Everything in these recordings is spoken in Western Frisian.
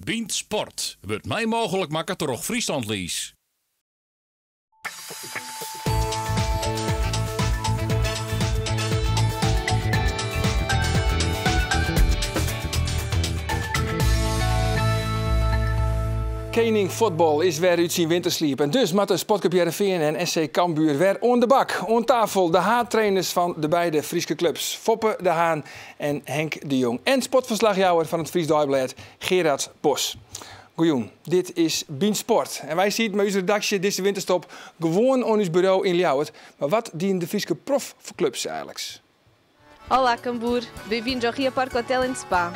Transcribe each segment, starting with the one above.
Bynt Sport wurdt mei mooglik makke troch Friesland Lease. Kening fuotbal is wer út syn wintersliep en dus moatte Sportklup Hearrenfean en SC Cambuur wer oan de bak. Oan tafel de haadtrainers fan de beide Fryske klups, Foppe de Haan en Henk de Jong. En sportferslachjouwer fan it Fries Deiblêd, Gerard Bos. Goejûn, dit is Bynt Sport. En wy sieten mei ús redaksje dizze winterstop gewoan oan ús buro yn Ljouwert. Mar wat dienen de Fryske profklups eigenliks? Olá Cambuur, bem-vindos ao Ria Park Hotel and Spa.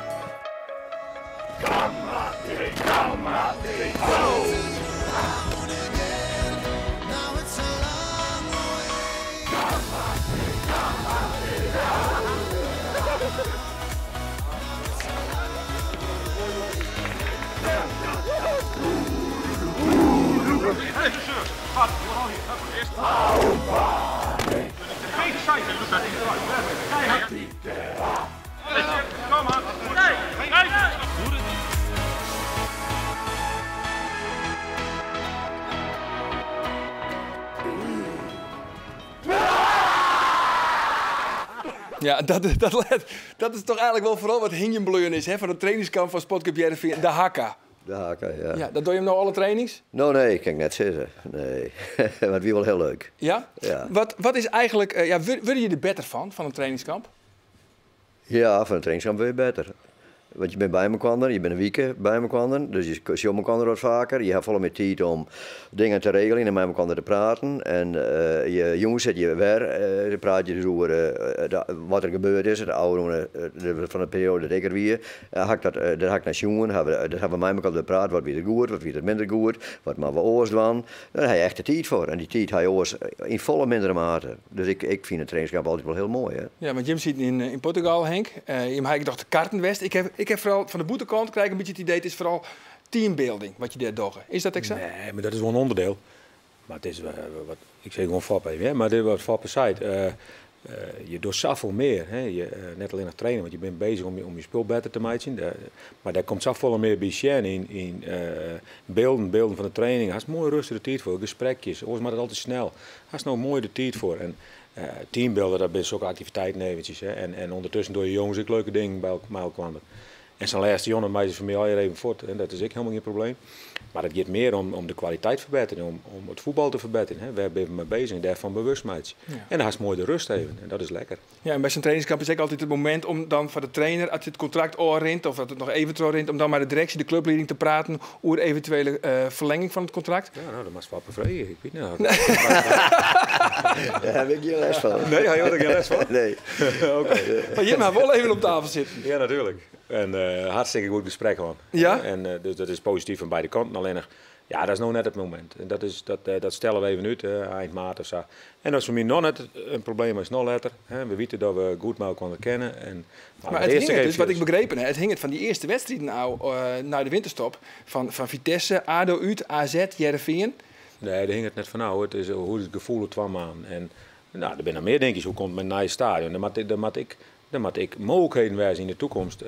Ja, dat, dat, dat is toch eigenlijk wol foaral wat hingjen bleaun is, hè, fan it trainingskamp fan Sportklup Hearrenfean, de haka. De haka, ja. Ja, dat dogge jim no alle trainings? No, nee, kin ik net sizze. Nee, mar it wie wol hiel leuk. Ja? Ja. Wat is eigenlijk, ja, wurde je der better fan, fan in trainingskamp? Ja, fan in trainingskamp wurde je better. Want je binne by mekoar, je binne in wike by mekoar, dus je sjogge mekoar wat faker. Je ha folle mear tiid om dingen te regeljen en mei mekoar te praten. En je jûns sitte je wer, dan prate je dus oer wat der gebeurd is, de ôfrûne, fan de perioade dat ik der wie. Ha ik dat, dêr ha ik nei sjoen, dat ha we mei mekoar bepraat, wat wie der goed, wat wie der minder goed, wat moatte we oars dwaan. Dêr ha je echt de tiid foar en dy tiid ha je oars yn folle mindere mate. Dus ik fyn it trainingskamp altyd wol hiel moai. Hè. Ja, want jim sieten yn Portugal, Henk. Jim ha ek noch de karten west. Ik ha foaral fan de bûtenkant krij ik in bytsje it idee, it is foaral teambuilding wat je dêr dogge. Is dat ek sa? Nee, mar dat is wol in ûnderdiel. Mar it is wat, ik sis gewoan Foppe even, hè, mar dit wat Foppe seit, je dogge safolle mear. Hè. Je, net allinnich trainen, want je binne bezich om je spul better te meitsjen. Mar dêr komt safolle mear by sjen yn bylden, bylden fan de training. Hast moai rêstich de tiid foar, gesprekjes, oars moat it altyd snel. Hast no moai de tiid foar. En teambuilder, dat binne sokke aktiviteiten eventsjes. Hè. En ûndertusken dogge je jonges ek leuke dingen mei elkoar. En sa'n lêste jûn, dan meie se fan my allegear even fuort. En dat is ek hielendal gjin probleem. Mar it giet mear om de kwaliteit ferbetterjen, om it fuotbal te ferbetterjen. Hè. Wêr binne we mei bezich en dêrfan bewust meitsje. En dan hast moai de rêst even en dat is lekker. Ja, en by sa'n trainingskamp is ek altyd it momint om dan foar de trainer, as it kontrakt ôfrint of as it noch even trochrint, om dan mei de direksje, de kluplieding te praten oer eventuele ferlenging fan it kontrakt. Ja, no, dat moatst Foppe freegje. Ik wit net. Dêr ha ik gjin lêst fan. Nee, ha jo der gjin lêst fan? Nee. Oké. Mar jim ha wol even om tafel sitten. Ja, natuerlik. En hartstikke goed gesprek hân. Ja? En dus dat is posityf fan beide kanten. Allinnich, ja, dat is no net it momint. En dat is, dat, dat stelle we even út, ein maart of sa. En dat is foar my noch net in probleem, is noch letter. Hè. We witte dat we goed mei elkoar kinne. En, mar it hinget dus, wat ik begrepen ha, it hinget fan dy earste wedstriden ôf nei de winterstop. Fan Vitesse, ADO út, AZ, Hearrenfean. Nee, dêr hinget it net fan ôf. It is hoe is it gefoel oer twa maanden. En no, der binne noch mear dinkjes. Hoe komt it mei it nije stadion? Der moat ek mooglikheden wêze yn de toekomst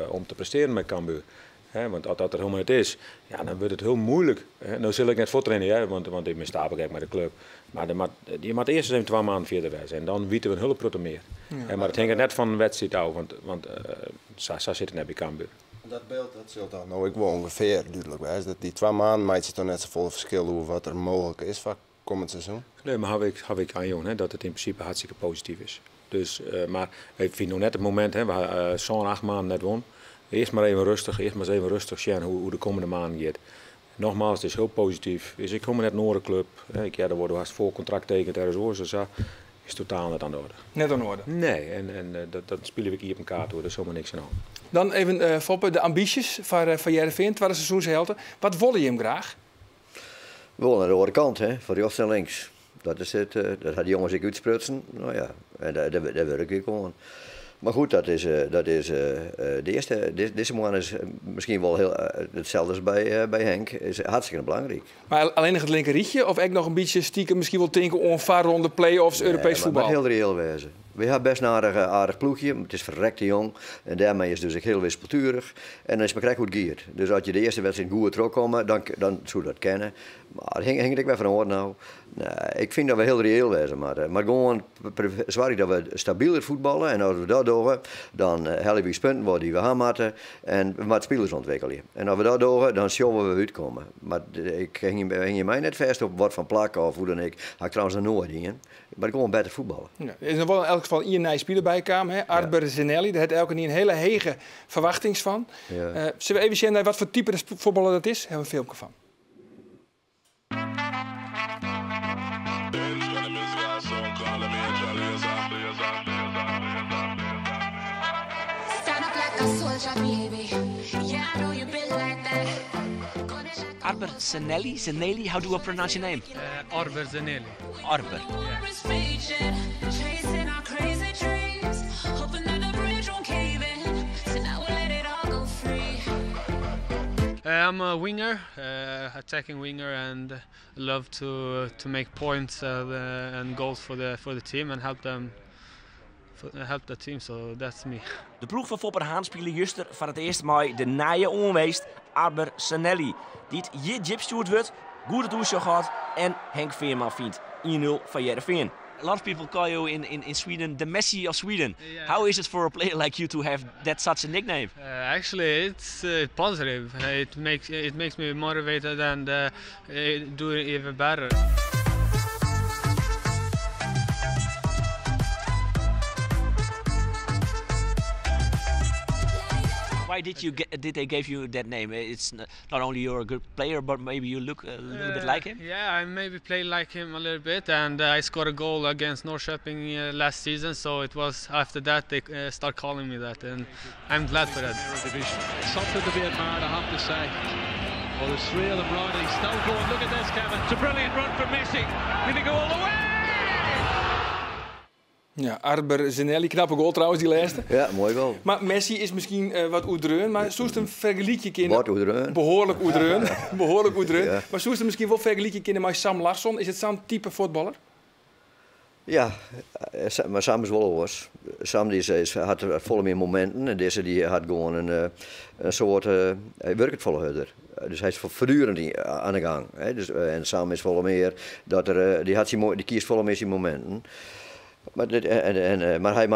om te prestearjen mei Cambuur. Hè, want as dat der hielendal net is, ja, dan wurdt it hiel muoilik. Hè. No sil ik net fuortrinne, hear, want ik bin stapelgek mei de klup. Mar je moatte earst ris even 2 maanden fierder wêze en dan witte we in hiele protte mear. Hè, mar it hinget net fan in wedstriid ôf, want sa sit it net by Cambuur. Dat byld dat sil dan no ek wol ûngefear dúdlik wêze, dat dy 2 maanden meitsje toch net safolle ferskil oer wat der mooglik is foar kommend seizoen? Nee, mar haw ik oanjûn, hè, dat it yn prinsipe hartstikke posityf is. Dus, mar ik fyn no net it momint, hè, we ha sân, acht maanden net wûn. Earst mar even rêstich, earst mar ris even rêstich sjen hoe de kommende maanden giet. Nogmaals, it is hiel posityf. Is ek hielendal net in oare klup. Ik hearde wol, do hast foar kontrakt tekend ergens oars of sa. Is totaal net oan de oarder. Net oan de oarder? Nee, en dat spylje we ek iepen kaart oer, der is hielendal niks oan de hân. Dan even, Foppe, de ambysjes foar Hearrenfean, twadde seizoenshelte. Wat wolle jim graach? We wolle nei de oare kant, hè, fan rjochts nei links. Dat is it, dat ha de jonges ek útsprutsen. No ja, en dêr wurkje ik oan. Mar goed, dat is, dat is de earste, dizze moanne is miskien wol hiel itselde as by Henk, is hartstikke belangryk. Mar allinnich it linkerrychje of ek noch in bytsje stikem miskien wol tinke oan foarronde, play-offs, Europees Nee, mar fuotbal? it moat hiel reëel wêze. We ha best in aardich ploechje, mar it is ferrekte jong en dêrmei is it dus ek hiel wispelturich. En dan is it mar krekt hoe't it giet. Dus as je de earste wedstriid goed trochkomme, dan soe dat kinne. Mar it hinget ek wer fan oaren ôf. Nee, ik fyn dat we hiel reëel wêze moatte. Mar gewoan soargje dat we stabiler fuotballe en as we dat dogge, dan helje we ús punten wol dy't we ha moatte. En we moatte spilers ûntwikkelje. En as we dat dogge, dan sjogge we we útkomme. Mar ik hingje my net fêst op wat fan plak of hoe dan ek. Ha ik trouwens noch noait dien. Mar gewoan better fuotballe. Ja, der is noch wol yn elk gefal ien nije spiler bykaam, hè? Arber Zeneli. Dêr hat elkenien hiele hege ferwachtings fan. Ja. Sille we even sjen nei wat foar type fuotballer dat is? Hawwe we in filmke fan. Arber Zeneli, Zeneli, how do I pronounce your name? Arber Zeneli. Arber. I'm a winger, attacking winger, and love to make points and goals for the team and help them help the team. So that's me. De ploech fan Foppe de Haan spile juster foar it earst mei de nije oanwinst Arber Zeneli, dy't hjir djip stjoerd wurdt, goed it oersjoch hâldt en Henk Veerman fynt. 1-0 foar Hearrenfean. A lot of people call you in Sweden the Messi of Sweden. Yeah. How is it for a player like you to have that such a nickname? Actually, it's positive. It makes me motivated and do it even better. Why did they give you that name? It's not only you're a good player, but maybe you look a little bit like him. Yeah, I maybe play like him a little bit, and I scored a goal against Norrköping last season. So it was after that they start calling me that, and I'm glad for that. Something to be admired, I have to say. Well, there's three of them riding, still going. Look at this, Kevin. It's a brilliant run from Messi. Did he go all the way? Ja, Arber Zeneli, knappe goal trouwens, dy lêste. Ja, moai goal. Mar Messi is miskien wat oerdreaun, mar soest him fergelykje kinne? Wat oerdreaun? Behoarlik oerdreaun. Behoarlik oerdreaun. Ja. Mar soest him miskien wol fergelykje kinne mei Sam Larsson? Is it sa'n type fuotballer? Ja, mar Sam is wol oars. Sam dy hat folle mear mominten en dizze dy hat gewoan in soart, hy wurket folle hurder. Dus hy is voortdurend oan de gang. Hè. Dus, en Sam is folle mear dat er, dy kiest folle mear syn mominten. Mar, dit, en, mar hy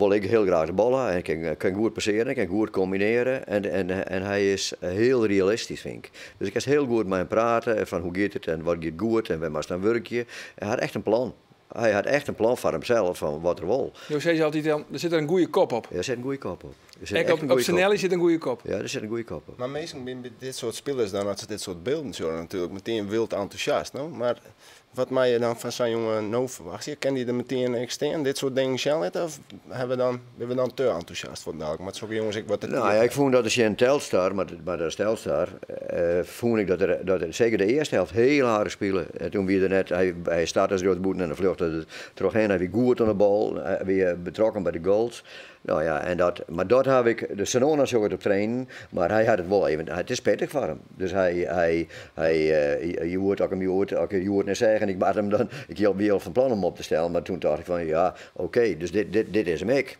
wol ek hiel graach de bal en kin goed passearje, kin goed kombinearje en hy is hiel realistysk, fyn ik. Dus ik kin hiel goed mei him prate fan hoe giet it en wat giet goed en wêr moatst dan wurkje. Hy hat echt in plan. Hy hat echt in plan foar himsels fan wat er wol. Jo sizze altyd, der sit in goede kop op. Der sit in goede kop op. Ek op Zeneli sit in goede kop. Ja, der sit in goede kop op. Mar minsken binne by dit soart spilers dan, as se dit soart bylden sjogge, natuerlik metien wyld entûsjast. No? Mar wat meie je dan fan sa'n jonge no ferwachtsje? Kin dy der metien ek stean, dit soart dingen sjen litte? Of binne we dan te entûsjast foar it Mar sokke jonges ek wat te Nou ja, ik fûn dat er tsjin Telstar, mar dat is Telstar, fûn ik dat er seker de earste helte hiel aardich spile. En doe wie er net, hy starte as rjochtsbûten en dan fljochte er trochhinne. Hy wie goed oan de bal, hy wie betrokken by de goals. No ja, en dat, mar dat ha ik, de Sanona sjoch it op trainen, mar hy hat it wol even, it is pittich foar him. Dus hy, as ik hjoed net seach en ik moat him dan, ik wie al fan plan om op te stellen, mar doe tocht ik fan ja, oké, dus dit is him ek.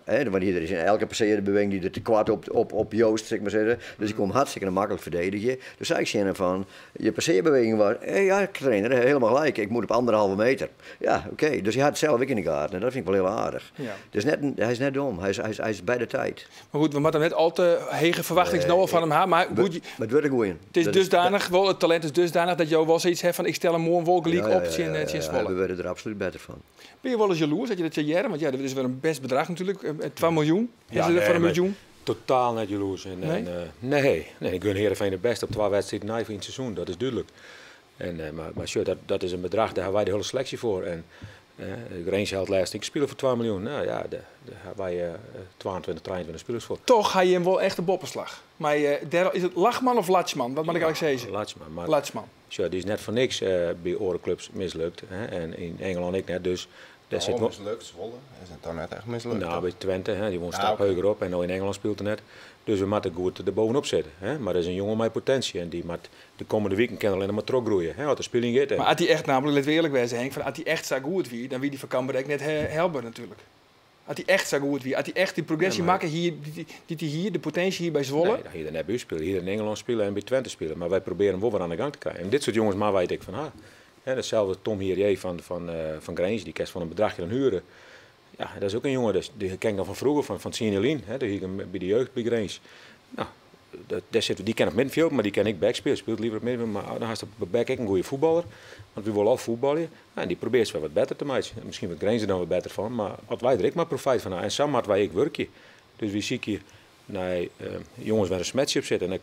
Hè, want hier is yn elke passearbeweging dy der te koart op Joost, sil ik mar sizze. Dus ik kom hartstikke maklik ferdedigje. Dus sei ik tsjin him fan, je passearbeweging was, ja, trainer, helemaal gelijk, ik moet op 1,5 meter. Ja, oké, dus hy hat it sels ek yn de gaten en dat fyn ik wol hiel aardich. Dus net, hy is net dom, hy is by de tiid. Mar goed, we moatte net al te hege ferwachtings no al fan him ha. Mar goed, Mar it wurdt in goeie. It is dusdanich, wol, it talint is dusdanich dat jo wol sayts ha fan ik stel him moarn wol gelyk op tsjin Zwolle. We wurde der absolút better fan. Binne je wolris jaloers dat je dat hearre? Want ja, dat is wer in bêst bedrach natuerlik. 2 miljoen is Ja, it nee, foar in mar miljoen? Totaal net jaloers. Nee? En, nee, ik gun Heerenveen it bêste op twa wedstriden nei yn it seizoen, dat is dúdlik. En, mar sjoch, dat is in bedrach, dêr ha wy de hiele seleksje foar. En Grins hat lêst, ik spile foar 2 miljoen. No ja, dêr ha wy 22, 23 spilers foar. Toch ha je him wol echt in boppeslach. Mar dêr, is it Lachman of Latchman? Wat moat ik eigentlik sizze? Latchman. Mar, Latchman. Sjoch, dy is net foar niks by oare klups mislukt. Hè? En yn Ingelân ek net. Dus Dêr sit wol. Mislukt, Zwolle is it dan net echt mislukt? No, by Twente, hè, dy wol in stap heger op en no yn Engelân spilet er net. Dus we moatte goed der bovenop sitte. Hè. Mar dat is in jonge mei potinsje en dy moat de kommende wiken kin allinne mar trochgroeie, hè, as de spyljen giet. Mar as dy echt, nammentlik, lit we earlik wêze Henk, fan as dy echt sa goed wie, dan wie dy foar Cambuur ek net helber natuerlik. As dy echt sa goed wie, as dy echt dy progresje makke hie dy't hy hie, de potinsje hie by Zwolle. Nee, dan hie er net by ús spile. Hie er yn Engelân spile en by Twente spile. Mar wy probearje him wol wer oan de gang te krijen. En dit soart jonges moatte wy it ek fan ha. Hè, datselde Tom Hirier fan Grins, dy kinst fan in bedrachje dan huere. Ja, dat is ek in jonge, dy ken ik noch fan froeger, fan tsien jier lyn. Hè, doe hie ik him by de jeugd by Grins. No, dêr sit, dy kin op middenfjild, mar dy kin ek back spylje. Spilet liever op middenfjild, mar dan hast op back ek in goede fuotballer. Want wy wolle al fuotbalje. No, en dy probearst wer wat better te meitsjen. Miskien wurdt Grins der dan wat better fan, mar as wy der ek mar profijt fan ha. En sa moatte wy ek wurkje. Dus wy sykje nei jonges wêr in smetsje op sit. En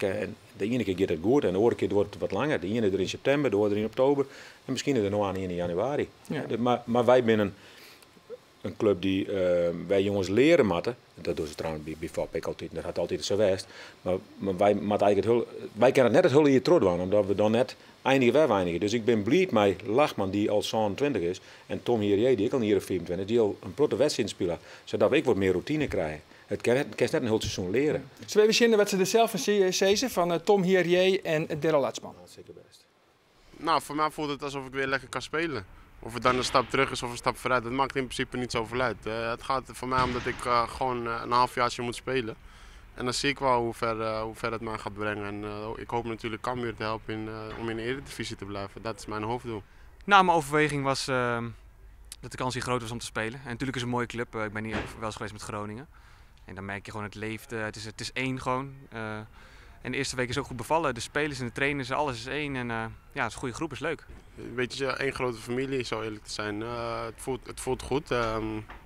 de iene kear giet it goed en de oare kear duorret it wat langer. De iene der yn septimber, de oare der yn oktober. En miskien is der noch ien yn januari. Mar wy binne in klup dy't wy jonges leare moatte. Dat dogge se trouwens by Fop ek altyd, dat hat altyd sa west. Mar wy moatte eigentlik it hiele, wy kinne it net it hiele jier trochdwaan, omdat we dan net einige wêr we einige. Dus ik bin bliid mei Lachman dy't al 27 is en Tom Hirier dy't ek al in jier of 25, dy't al in protte wedstriden spile, sadat we ek wat mear rûtine krije. It kin net, kinst net in hiel seizoen leare. Sille we even sjen wat se der sels fan sizze, fan Tom Hirier en Daryl Lachman. Hartstikke bêst. Nou, voor mij voelt het alsof ik weer lekker kan spelen. Of het dan een stap terug is of een stap vooruit, dat maakt in principe niet zoveel uit. Het gaat voor mij om dat ik gewoon een halfjaartje moet spelen. En dan zie ik wel hoe ver het mij gaat brengen. En ik hoop natuurlijk Cambuur te helpen om in de Eredivisie te blijven. Dat is mijn hoofddoel. Nou, mijn overweging was dat de kans hier groot was om te spelen. En natuurlijk is het een mooie club. Ik ben hier wel eens geweest met Groningen. En dan merk je gewoon, het leeft. Het is één gewoon. En de eerste week is ook goed bevallen. De spelers en de trainers, alles is één. En ja, het is een goede groep, is leuk. Een beetje één grote familie, zo eerlijk te zijn. Het voelt goed.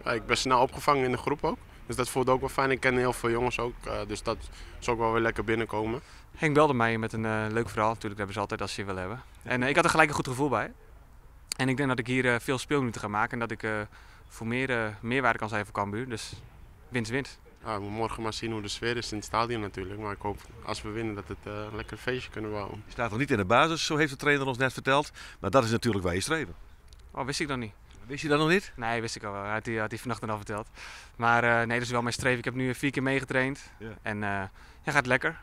Ik ben snel opgevangen in de groep ook. Dus dat voelt ook wel fijn. Ik ken heel veel jongens ook. Dus dat is ook wel weer lekker binnenkomen. Henk belde mij met een leuk verhaal. Natuurlijk, dat hebben ze altijd als ze je willen hebben. En ik had er gelijk een goed gevoel bij. En ik denk dat ik hier veel speelminuten ga maken. En dat ik voor meer meerwaarde kan zijn voor Cambuur. Dus winst, winst. Ja, we moeten morgen maar zien hoe de sfeer is in het stadion natuurlijk. Maar ik hoop als we winnen dat het een lekker feestje kunnen bouwen. Je staat nog niet in de basis, zo heeft de trainer ons net verteld. Maar dat is natuurlijk waar je streven. Oh, wist ik dat niet. Wist je dat nog niet? Nee, wist ik al wel. Had hij vanochtend al verteld. Maar nee, dat is wel mijn streven. Ik heb nu 4 keer meegetraind. En ja, gaat lekker.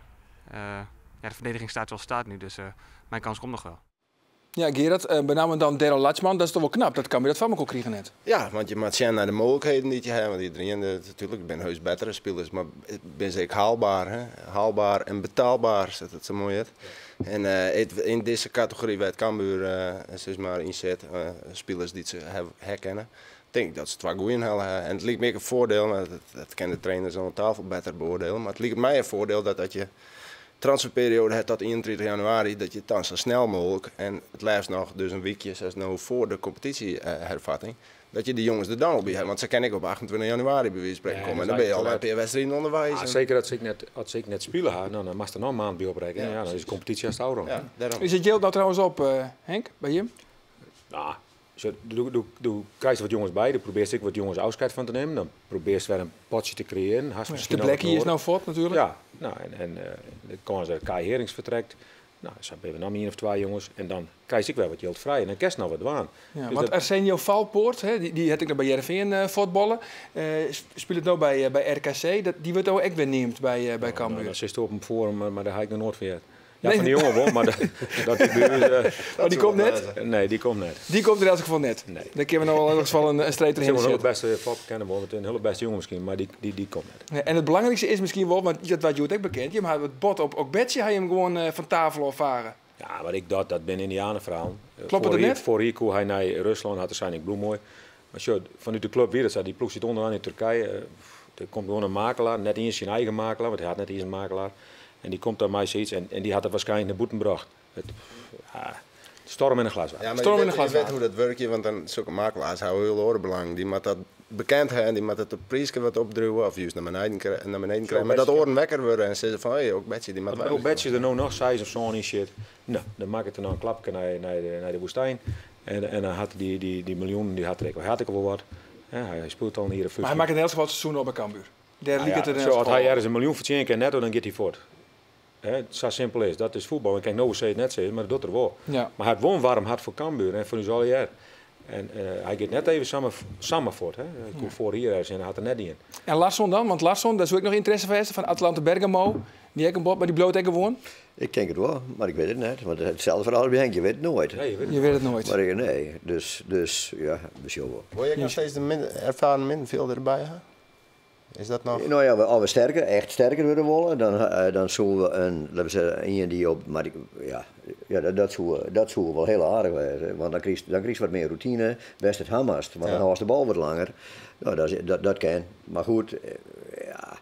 De verdediging staat zoals het staat nu, dus mijn kans komt nog wel. Ja, Gerard, benammen dan Daryl Lachman, dat is toch wel knap. Dat kan je dat van elkaar krijgen net. Ja, want je moet zien naar de mogelijkheden die je hebt. Want iedereen, natuurlijk, ik ben heus betere spelers, maar ik ben zeker haalbaar. Hè? Haalbaar en betaalbaar, zet het zo mooi uit. En in deze categorie waar het Cambuur zeg maar inzet, spelers die ze herkennen, denk ik dat ze het wel goed inhalen. En het lijkt me een voordeel, maar dat kennen de trainers aan tafel beter beoordelen. Maar het lijkt mij een voordeel dat je transferperiode hebt tot 31 januari, dat je het dan zo snel mogelijk, en het liefst nog dus een weekje, zelfs nou voor de competitiehervatting, dat je die jongens er dan al bij hebt. Want ze ken ik op 28 januari bij wijze van spreken Ja, komen. dat En dan ben je is al een eigenlijk paar wedstrijden onderwijs. Ah, en zeker dat ze ik net, als ik net spelen had, nou, dan mag er nog een maand bij oprekken. Ja, Ja, dan is de precies. competitie als het ouder. Ja, daarom. Is het geld nou trouwens op, Henk, bij hem? Nou, zo, doe, doe, doe, krijg je wat jongens bij, dan probeer ik wat jongens afscheid van te nemen. Dan probeer je weer een potje te creëren. Haast Ja, misschien de nog wat Blackie is nodig. nou voort natuurlijk. Ja, nou, en de kans dat Kai Herings vertrekt. Nou, zo hebben we nog 1 of 2 jongens. En dan krijg ik wel wat geld vrij. En dan kerst nog wat waan. Ja, Dus want dat Arsenio Valpoort, hè, die had ik nog bij Heerenveen voetballen. Speelt het nou bij RKC. Die wordt ook weer neemd bij Nou, Cambuur. dat zit op hem voor hem, maar daar ga ik nog nooit van. Ja, Nee. van die jongen wel, maar dat die bij ons Oh, die komt net? Nee, die komt net. Die komt er in elk geval net? Nee. Dan kunnen we nog wel in elk geval een streep Het is erheen wel een hele zetten. beste, Fop kennen we, want een hele beste jongen misschien, maar die komt net. Ja, en het belangrijkste is misschien wel, want dat was Joet ook bekend, je had het bot op Ogbeche, hij hem gewoon van tafel afvaren. Ja, maar ik dat ben Indianenverhaal. Klopt het net? Voor hier koe hij naar Rusland, had er zijn ik bloemmooi. Maar zo, vanuit de club weer, dat zei, die ploeg zit onderaan in Turkije. Er komt gewoon een makelaar, net eens zijn eigen makelaar, want hij had net eens een makelaar. En die komt daar mij zoiets en die had er waarschijnlijk naar boeten gebracht. Storm in een glas water. Ja, maar Storm in een glas je weet water. hoe dat werkt, want dan zulke makelaars houden heel orenbelang. Die moet dat bekend hebben, die moet dat de prijs wat opdruwen of juist naar beneden naar beneden krijgen. Maar dat oren wekker worden en zeggen van, hey, ook Betsy, die moet Maar wel. ook Betsy er nou nog, zij of zo'n en shit. Nou, dan maak ik er nou een klapje naar de woestijn. En dan had die miljoenen, die had er ook wel. Hij had ik al wel wat. Ja, hij speelt al hier een Maar hij maakt een heel groot seizoen op bij Cambuur. Daar Nou liep ja, het er in zo, elk als hij geval. ergens een miljoen verdient en netto, dan gaat hij voort. Hè, zo simpel is. Dat is voetbal. Ik kan nog steeds net zeggen, maar dat doet er wel. Ja. Maar hij had wel een warm hart voor Cambuur en voor ons al jaar. En hy giet net even samar, samar fuort. Hè. Ik koe foarich jier ergens en hat er net dien. En Larsson dan? Want Larsson, dêr soe ek noch ynteresse foar wêze fan Atalanta Bergamo. Dy ek in bod, mar dy bliuwt ek gewoan. Ik tink it wol, mar ik wit it net. Want itselde ferhaal by Henk, je witte it noait. Nee, je wit it Je wit it noait. Mar ik, nee, dus, dus ja, we sjogge wol. Wol je ek noch steeds de min, ervaren middenfjilder derby ha? Is dat noch? No ja, as we sterker, echt sterker wurde wolle, dan, dan soene we in, laten we zeggen, ien dy't op, mar ja, ja dat, dat, soe, dat soe wol hiel aardich wêze. Want dan krijst, dan krijst wat mear routine, wêr'tst it ha moatst. Want dan hâldst de bal wat langer. No, dat, is, dat, dat kin. Mar goed, ja,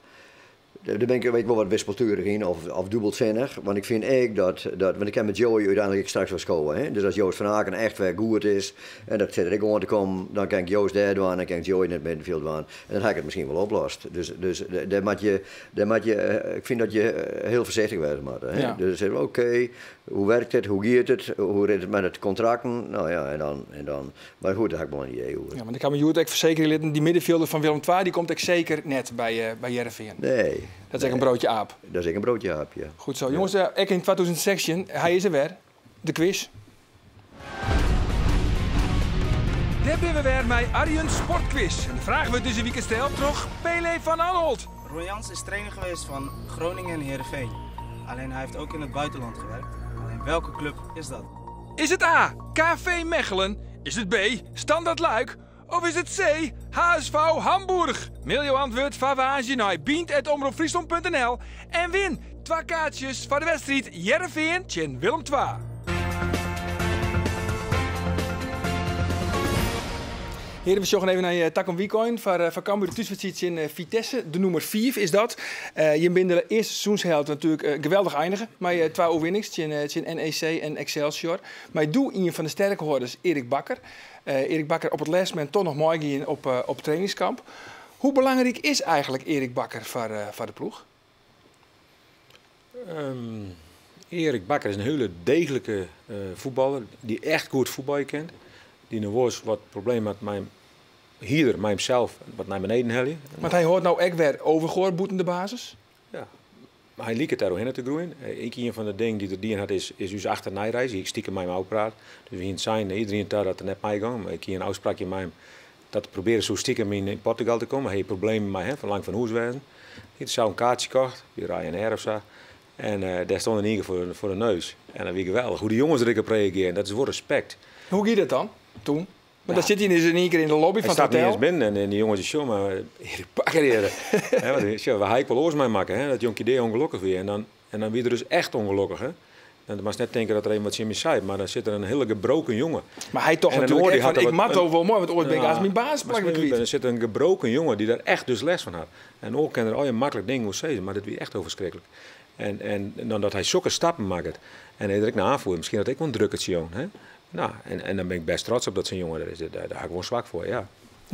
dêr bin ik ek wol wat wispelturich yn, of, of dûbelsinnich. Want ik fyn ek dat, dat, want ik kin met Joey úteinlik ek straks wol skowe. Hè? Dus as Joost van Aken echt wer goed is, en dat sit der ek oan te kommen, dan kin ik Joost dêr dwaan, dan kin ik Joey yn it middenfjild dwaan. En dan ha ik it miskien wol oplost. Dus, dus dêr moat je, dêr moat je, ik fyn dat je hiel foarsichtich wêze moatte. Hè? Ja. Dus oké, okay, hoe werkt it, hoe giet it, hoe rint it mei de kontrakten? No ja, en dan, en dan, mar goed, dêr ha ik wol in idee oer. Ja, want ik ha my hjoed ek fersekerje litten, dy middenfjilder fan Willem II dy komt ek seker net by, uh, by Hearrenfean. Nee. Dat is ek in broodje aap. Dat is ek in broodje aap, ja. Goed zo. Jonges, ja. Ek yn 2016, hy is der wer. De quiz. Dêr binne we wer mei Arjen Sportquiz. En de fraach wurdt dizze wike steld troch Pele van Anholt. Ron Jans is trainer geweest van Groningen en Heerenveen. Alleen hij heeft ook in het buitenland gewerkt. Alleen welke club is dat? Is it A, KV Mechelen? Is it B, Standard Luik? Of is it C, HSV Hamburg? Mail jo antwurd foar woansdei nei bynt@omropfryslân.nl en win twa kaartsjes foar de wedstriid Hearrenfean tsjin Willem II. Hearen, we sjogge even nei eh, takom wykein foar, eh, foar Cambuur de thúswedstriid tsjin eh, Vitesse. De nûmer 5 is dat. Jim binne de earste seizoenshelte natuerlik geweldich einige mei twa oerwinnings tsjin, tsjin NEC en Excelsior. Mei doe ien fan de sterkhâlders, Erik Bakker. Erik Bakker op it lêste momint toch noch meigien op, op trainingskamp. Hoe belangryk is eigentlik Erik Bakker foar, foar de ploech? Erik Bakker is in hiele deeglike fuotballer dy't echt goed fuotbalje kin. Dy't noch wolris wat problemen hat mei hierder, mei himsels wat nei beneden helje. Want hy hâldt no ek wer Overgoor bûten de basis. Ja, mar hy liket dêr oerhinne te groeien. Ek ien fan de dingen dy't er dien hat is, is ús achternei reizgje. Ik stikem mei him ôfpraat. Dus we hiene sein, iderien ta dat er net meigong. Mar ik hie in ôfspraakje mei him dat er probearje soe stikem yn Portugal te kommen. Hy hie problemen mei him, fan lang fan hûs wêzen. Hy hat sels in kaartsje kocht, by Ryanair of sa. En dêr stond in ien kear foar de neus. En dat wie geweldich. Hoe de jonges der ek op reagearren, dat is wol respekt. Hoe gie dat dan, toen? Want dan sit hy dus in ien kear yn de lobby fan it hotel. Hy stapt net iens binnen en dy jonges dy sjogge mar, Erik Bakker hjir. Hè, want sjoch, we ha ek wol oars meimakke, hè, dat jonkje dea ûngelokkich wie. En dan, en dan wie er dus echt ûngelokkich, hè. Dan moatst net tinke dat er even wat tsjin my sei, mar dan sit der in hiele gebroken jonge. Mar hy tocht natuerlik ek fan, ik moat no wol mei, want oars bin ik aanst myn basisplak wer kwyt. Der sit in gebroken jonge dy't der echt dus lêst fan hat. En oar kin der allegear maklik dingen oer sizze, mar dit wie echt hiel ferskriklik. En, en dan dat hy sokke stappen makket en hy der ek nei aanfoert, miskien hat ek wol in drukkertsje jong, hè. No, en, en dan bin ik bêst trots op dat sa'n jonge der is. Dêr, dêr ha ik wol in swak foar, ja.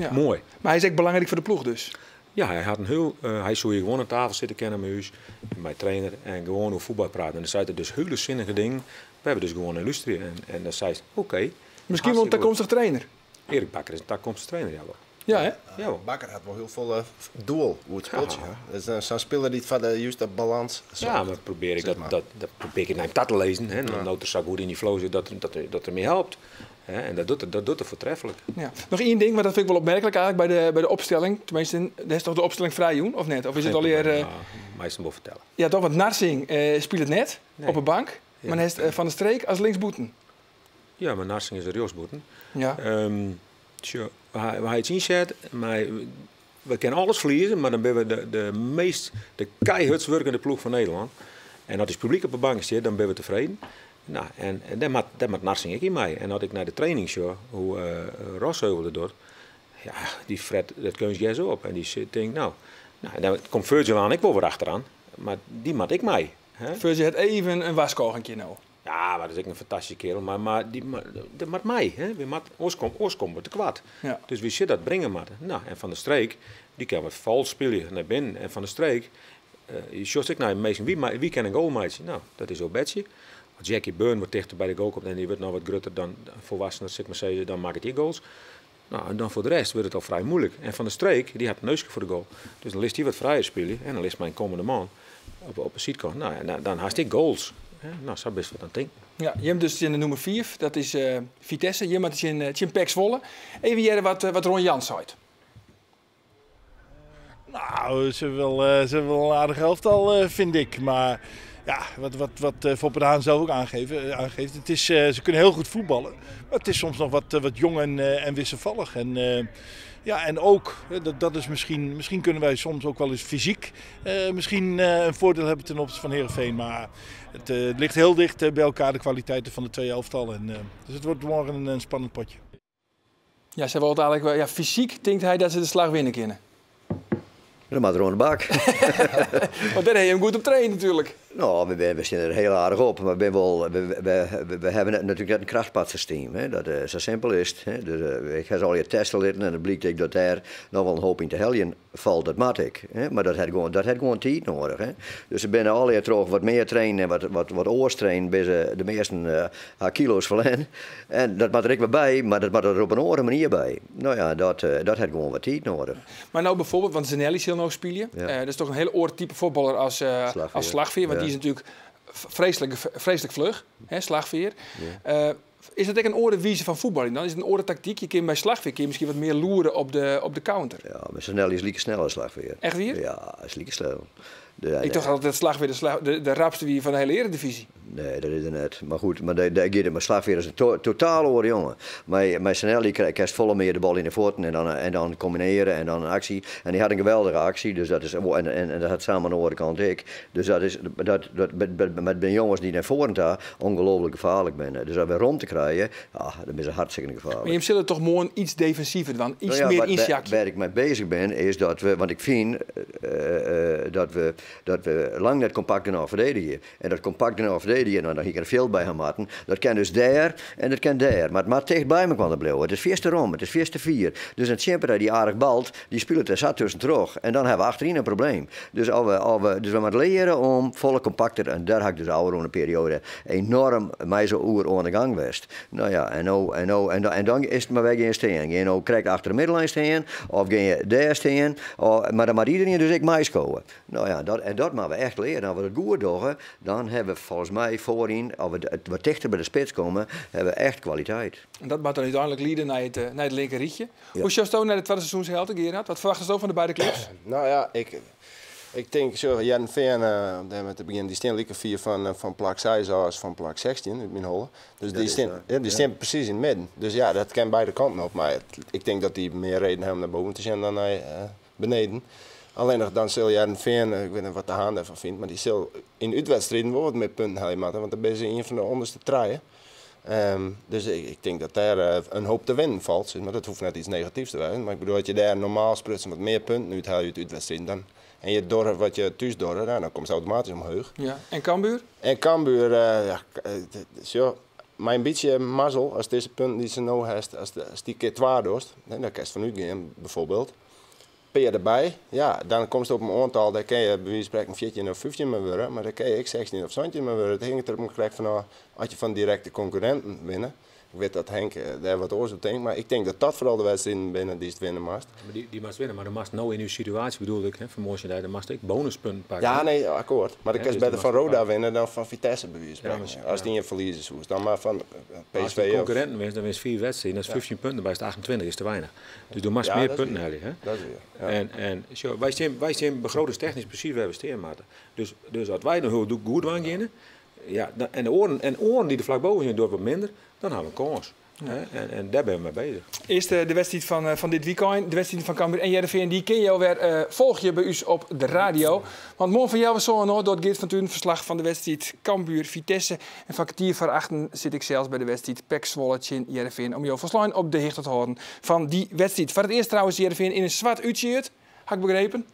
Ja. Moai. Mar hy is ek belangryk foar de ploech dus? Ja, hy hat in hiel, hy soe hjir gewoan oan tafel sitte kinne mei ús, mei trainer, en gewoan oer fuotbal prate. En dan seit er dus hiele sinnige dingen, wêr't we dus gewoan nei lústerje. En, en dan seist, oké. Miskien wol in takomstige trainer? Erik Bakker is in takomstige trainer, jawol. Ja, hè? Jawol. Bakker hat wol hiel folle doel oer it spultsje. Dat is sa'n spiler dy't foar de juste balâns soarget. Ja, mar probear ik dat, dat, dat probear ik nei him ta te lizzen. Hè. No't er sa goed yn dy flow sit, dat, dat, dat er my helpt. Hè. En dat docht er, dat docht er foartreflik. Ja. Noch ien ding, want dat fyn ik wol opmerklik eigentlik by de, by de opstelling. Teminsten, dêr is toch de opstelling frijjûn, of net? Of is it allegear... Uh... Meist him wol fertelle. Ja, toch? Want Narsingh spilet net Nee. op 'e bank. Ja. Mar hast Van der Streek as linksbûten. Ja, mar Narsingh is rjochtsbûten. Ja. Sjoch, we ha, we ha iets ynset, mar we kinne alles ferlieze, mar dan binne we de, de meast, de keihurdst wurkende ploech fan Nederlân. En as ús publyk op 'e bank stiet, dan binne we tefreden. No, en, en dêr moat, dêr moat Narsingh ek yn mei. En as ik nei de training sjoch, hoe uh, Rosheuvel it docht, ja, dy fret dat keunstgers op. En dy sit, tinkt, no, no, en dan komt Virgil aan ek wol wer achteroan, mar dy moat ek mei. Hè? Virgil hat even in warskôginkje no. Ja, mar dat is ek in fantastyske kerel. Mar, mar dy, mar, dat moat mei. Hè? We moat, oars, kom, oars komme we tekoart. Ja. Dus wy sille dat bringe moatte. No, en Van der Streek, dy kin wat fals spylje nei binnen. En Van der Streek, uh, je sjochst ek nei minsken, wie, wie kin in goal meitsje? No, dat is Obetsi. As Jackie Byrne wat tichter by de goal komt en dy wurdt noch wat grutter dan folwassener, sil ik mar sizze, dan makket hy goals. No, en dan foar de rest wurdt it al frij muoilik. En Van der Streek, dy hat in neuske foar de goal. Dus dan litst dy wat frijer spylje en dan litst mei in kommende man op, op de sydkant. No, en dan, dan hast ek goals. No, sa bist wat oan it tinken. Ja, jim dus tsjin de nûmer 5, dat is Vitesse. Jim moatte tsjin PEC Zwolle. Even hearre wat Ron Jans seit. Nou, ze hebben wel een aardig elftal, vind ik. Maar ja, wat Foppe de Haan zelf ook aangeeft, ze kunnen heel goed voetballen. Maar het is soms nog wat jong en wisselvallig. En ja, en ook, hè, dat is misschien, misschien kunnen wij soms ook wel eens fysiek misschien een voordeel hebben ten opzichte van Heerenveen. Maar het ligt heel dicht bij elkaar, de kwaliteiten van de twee elftallen. En dus het wordt morgen een spannend potje. Ja, ze wil eigenlijk wel, ja, fysiek denkt hij dat ze de slag winnen kunnen. Dan moet er de bak. Want daar heb je hem goed op trainen natuurlijk. Nou, we staan er heel aardig op. Maar we hebben natuurlijk net een krachtpatsersteam. Hè. Dat zo simpel is het. Hè. Dus ik ga ze al je testen laten en dan blijkt ik dat daar nog wel een hoop in te heljen valt. Dat maak ik. Hè. Maar dat heeft gewoon tijd nodig. Hè. Dus ze binnen al je terug wat meer trainen en wat oors trainen, bij ze de meesten haar kilo's verlen. En dat moet er ik wel bij, maar dat moet er op een andere manier bij. Nou ja, dat heeft gewoon wat tijd nodig. Maar nou bijvoorbeeld, want Zeneli zal nou spelen. Dat is toch een hele oor type voetballer Slagveer. als Slagveer, want die is natuurlijk vreselijk vlug, hè, Slagveer. Is dat echt een orenwieze van voetballing dan? Is het een orentactiek? Je kunt bij Slagveer kun je misschien wat meer loeren op de counter. Ja, maar Zeneli is lieke snel als Slagveer. Echt weer? Ja, is lieke snel. Ik dacht altijd dat Slagveer de rapste wie van de hele Eredivisie. Nee, dat is er net. Maar goed, maar de, de, maar Slagveer is een totaal oor jongen. Maar Zeneli krijgt volle meer de bal in de voeten en dan combineren en dan een actie. En die had een geweldige actie, dus dat is, en dat had samen aan de andere kant ik. Dus dat is, dat, dat, met, met, met de jongens die naar voren daar ongelooflijk gevaarlijk zijn. Dus dat we rond te krijgen, ja, dat is hartstikke gevaarlijk. Maar je zult het toch morgen iets defensiever dan, iets meer inzakje. Waar ik mee bezig ben, is dat we, want ik vind dat we lang net compact genoeg verdedigen. En dat compact genoeg verdedigen, dan ga ik er veel bij gaan maken. Dat kan dus daar en dat kan daar. Maar het moet dicht bij me kwam blijven. Het is vier te rom, het is 4-4. Dus een Tjemper die aardig balt, die speelt er zat tussen terug. En dan hebben we achterin een probleem. Dus, dus we moeten leren om volle compacter, en daar had ik dus ouder een periode enorm mij zo oer aan de gang geweest. Nou ja, en, nou, en, nou, en, en dan is het maar weg in staan. Ga je nou krijgt achter de middellijn staan, of ga je daar staan, of, maar dan moet iedereen dus ik mij scoren. Nou ja, dat, en dat moeten we echt leren. Als we het goed doen, dan hebben we volgens mij voorin, als we wat dichter bij de spits komen, hebben we echt kwaliteit. En dat moet dan uiteindelijk leiden naar het linker rietje. Hoe is het naar de tweede seizoenshelft, Gerard? Wat verwachten ze van de beide clubs? Nou ja, ik denk zo, Hearrenveen, om daarmee te beginnen, die staan lekker 4 van plak 6 als van plak 16 uit mijn holle. Dus Dat is waar. die staan precies in het midden. Dus ja, dat kan beide kanten op. Maar ik denk dat die meer reden hebben om naar boven te zijn dan naar beneden. Alleen nog dan zal Hearrenveen, ik weet niet wat de Haan daarvan vindt, maar die zal in uitwedstrijden wel wat meer punten halen, want dan ben ze een van de onderste treien. Dus ik denk dat daar een hoop te winnen valt. Maar dat hoeft net iets negatiefs te zijn. Maar ik bedoel, dat je daar normaal sprutsen wat meer punten uit haal je uit uitwedstrijden dan. En je door wat je thuis door, nou, dan komt ze automatisch omhoog. Ja. En Cambuur? En Cambuur, ja, zo, maar een beetje mazzel, als deze punten die ze nou heeft, als die keer twaar dorst, hè, dan kan je van uitgaan bijvoorbeeld. Peer erbij, ja, dan komt het op een aantal, daar kan je bij wijze van spreken een 14 of 15 mee worden, maar dan kan je ook 16 of 17 mee worden. Het hangt er ook van af, als je van directe concurrenten winnen. Ik weet dat Henk daar wat oors op denkt, maar ik denk dat dat vooral de wedstrijden binnen die het winnen mast. Maar die mast winnen, maar de mast nou in uw situatie bedoel ik, hè, vanmorgen daar, de mast ik bonuspunten pakken. Ja, nee, akkoord. Maar dan Hè, kan je dus beter de van mast Roda pakken. winnen dan van Vitesse bij wijze van Ja, spreken. maar Als die ja. een verliezen zoekt, dan maar van Maar als PSV die of concurrenten wint, dan wint 4 wedstrijden, dat is 15 punten, bij het 28 is te weinig. Dus doe maar Ja, meer dat is punten weer. hebben, hè? Dat is weer, ja. En zo, wij zijn begrotingstechnisch precies waar we staan, Maarten. Dus als wij nog heel goed waren gaan, ja, dan, en de oren, en oren die er vlak boven zijn, door wat minder, dan hebben we een kans. Hè? En daar ben we mee bezig. Eerst de wedstrijd van dit weekend, de wedstrijd van Cambuur en Hearrenveen, die kun je alweer volg je bij ons op de radio. Want morgen van jou was zo nog door het Geert van Tuin verslag van de wedstrijd Cambuur-Vitesse. En van kwartier voor achten zit ik zelfs bij de wedstrijd PEC Zwolle tjin Hearrenveen om jou verslaan op de hichte te houden van die wedstrijd. Voor het eerst trouwens Hearrenveen in een zwart uitshirt, had ik begrepen.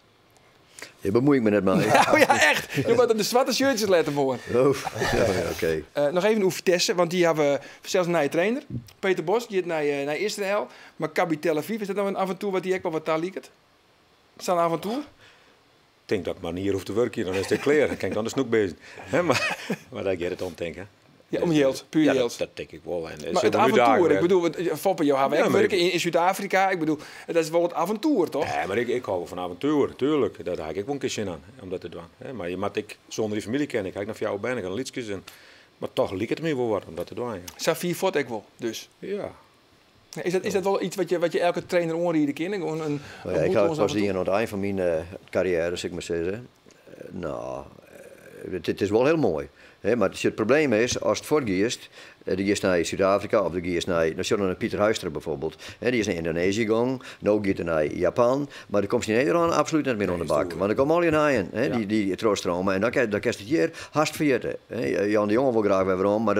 Je bemoei ik me net mee. Oh ja, echt. Je moet op de zwarte shirtjes letten voor. Oh, ja, oké. Nog even over Vitesse, want die hebben zelfs een nieuwe trainer. Peter Bosz, die gaat naar Israël. Maar Maccabi Tel Aviv, is dat nou een avontuur wat die ook wel wat daar liekt? Is dat een avontuur? Ik denk dat ik maar niet hier hoef te werken, dan is het klaar. Dan kan ik dan de snoek bezig. Hè, maar daar gaat het om, denk ik. Ja, om jild, puer Ja, jild. dat tink ik wol. En Mar it aventoer, ik bedoel, want Foppe, jo hawwe Ja, ek mar wurke yn Súd-Afrika. Ik bedoel, dat is wol it aventoer, toch? Nee, mar ik hâld wol fan aventoer, tuerlik. Dêr ha ik ek wol in kear sin oan, om dat te dwaan. Hè, mar je moatte ek sûnder dy famylje kinne. Ik ha ek noch fjouwer bern, ik ha lytskes. En, mar toch liket it my wol wat om dat te dwaan, ja. Sa fier fuort ek wol, dus? Ja. Is dat wol yts wat je elke trainer oanriede kinne? Gewoan in Nou ja, ik ha it bûtenlâns pas aventoer? dien oan it ein fan myn karriêre, sil ik mar sizze. No, it is wol hiel moai. Hè, mar it probleem is, ast fuortgiest, do giest nei Súd-Afrika of do giest nei, no sjoch dan nei Pieter Huistra bijvoorbeeld. Hè, dy is nei Yndonezië gong, no giet er nei Japan, mar do komst yn Nederlân absolút net mear oan de bak. Want der komme allegear nijen, hè, dy't trochstrome en dan kinst it hjir hast ferjitte. Hè, Jan de Jonge wol graach wer werom, mar